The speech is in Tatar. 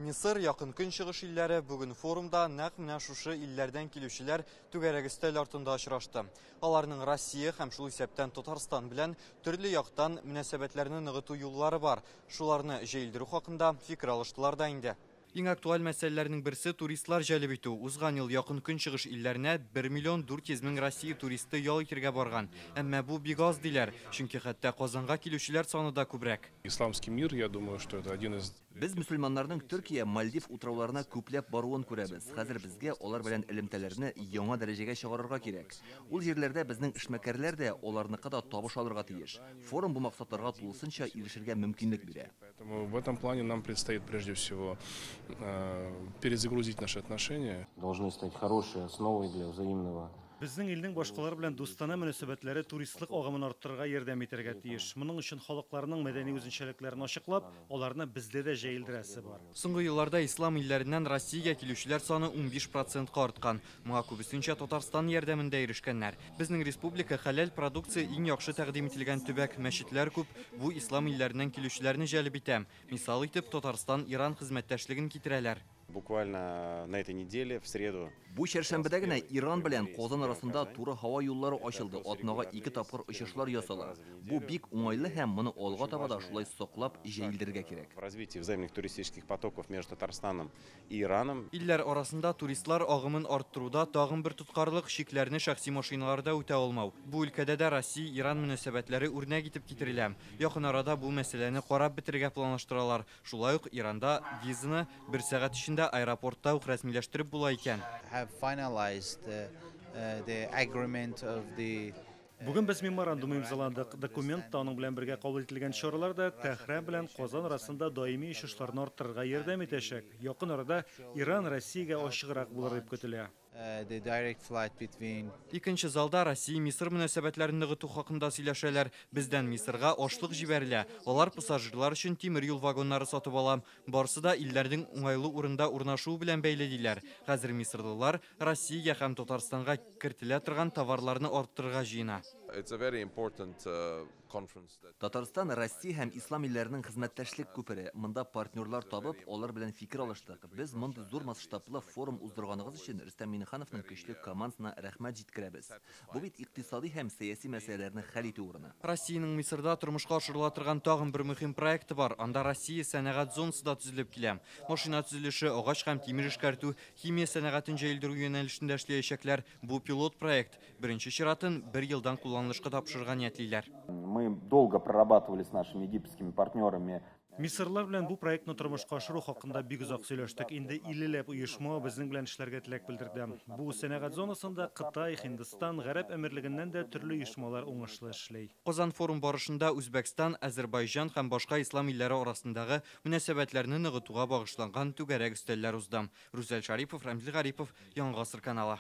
Мисыр, Якын Көнчыгыш илләре бүген форумда нәкъ менә шушы илләрдән килүчеләр түгәрәк өстәл артында очрашты. Аларның Россия һәм шул исәптән Татарстан белән төрле яктан мөнәсәбәтләрне ныгыту юллары бар. Шуларны җәелдерү хакында фикер алыштылар да инде. Иң актуаль мәсьәләләрнең берсе туристлар җәлеп итү. Узган ел Якын Көнчыгыш илләренә 1 миллион 400 мең Россия туристы ял итәргә барган. Әмма бу бик аз диләр, чөнки хәтта Казанга килүчеләр саны да күбрәк. Исламский мир, я думаю, что это один из Без мөселманнарның Төркия, Мальдив утрауларына күпләп баруын күрәбез. Хәзер безгә алар белән элемтәләрне яңа дәрәҗәгә чыгарырга кирәк. Ул җирләрдә безнең эшмәкәрләр дә, аларныкы да табыш алырга тиеш. Форум бу максатларга тулысынча ирешергә мөмкинлек бирә. Поэтому в этом плане нам предстоит прежде всего перезагрузить наши отношения. Должны стать хорошей основой для взаимного Безнең илнең башкалар белән дустанә мөнәсәбәтләре туристлык агымын арттырырга ярдәм итәргә тиеш. Моның өчен халыкларның мәдәни үзенчәлекләрен ачыклап, аларны бездә дә җәелдерәсе бар. Соңгы елларда ислам илләреннән Россиягә килүчеләр саны 15%ка арткан. Моңа күбесенчә Татарстан ярдәмендә ирешкәннәр. Безнең республика хәләл продукция иң яхшы тәкъдим ителгән төбәк, мәчетләр күп, бу ислам илләреннән килүчеләрне җәлеп итә. Мисал итеп Татарстан Иран хезмәттәшлеген китерәләр. Буквально на этой неделе, в среду. Бу чәршәмбедә генә Иран белән Казан арасында туры һава юллары ачылды. Атнага 2 тапкыр очышлар ясала. Бу бик уңайлы һәм моны алга таба да шулай саклап җәелдерергә кирәк. В развитии взаимных туристических потоков между Татарстаном и Ираном. Илләр арасында туристлар агымын арттыруда тагын бер тоткарлык чикләрне шәхси машиналарда үтә алмау. Бу өлкәдә дә Россия-Иран мөнәсәбәтләре үрнәк итеп китерелә. Якын арада бу мәсьәләне карап бетерергә планлаштыралар. Шулай ук Иранда визаны бер сәгать эчендә аэропортта ук рәсмиләштереп була икән. Have finalized the agreement of the Бүген без меморандум имзаладык. Документ та аның белән бергә кабул ителгән чаралар да Тәһран белән Казан арасында даими очышларны арттырырга ярдәм итәчәк. Якын арада Иран Россиягә ачыграк булыр дип көтелә. The direct flight between Икенче залда Россия-Мисыр мөнәсәбәтләрен ныгыту хакында сөйләшәләр. Бездән Мисырга ашлык җибәрелә. Алар пассажирлар өчен тимер юл вагоннары сатып ала. Барсы да илләрнең уңайлы урында урнашуы белән бәйле диләр. Хәзер мисырлылар Россиягә һәм Татарстанга кертелә торган товарларны арттырырга җыена. It's a very important conference that Татарстан Россия һәм ислам илләренең хезмәттәшлек күпере. Монда партнерлар табып, алар белән фикер алыштык. Без мондый зур масштаблы форум уздырганыгыз өчен Рөстәм Миңнехановның көчле командасына рәхмәт җиткерәбез. Бу бит икътисади һәм сәяси мәсьәләләрне хәл итү урыны. Россиянең Мисырда тормышка ашырыла торган тагын бер мөһим проекты бар. Анда Россия сәнәгать зонасы да төзелеп килә. Машина төзелеше, агач һәм тимер эшкәртү, химия сәнәгатен җәелдерү юнәлешендә эшләячәкләр. Бу пилот проект. Беренче чиратын бер елдан кулланылышка тапшырырга ниятлиләр. Мы долго прорабатывали с нашими египетскими партнерами. Мисырлар белән бу проектны тормышка ашыру хакында бик озак сөйләштек. Инде 50ләп оешма безнең белән эшләргә теләк белдерде. Бу сәнәгать зонасында Кытай, Һиндстан, Гарәп Әмирлегеннән дә төрле оешмалар уңышлы эшли. Казан форум барышында Үзбәкстан, Азербайҗан һәм башка ислам илләре арасындагы мөнәсәбәтләрне ныгытуга багышланган түгәрәк өстәлләр узды. Рүзәл Шарипов, Рамзил Гарипов, Яңа Гасыр каналы.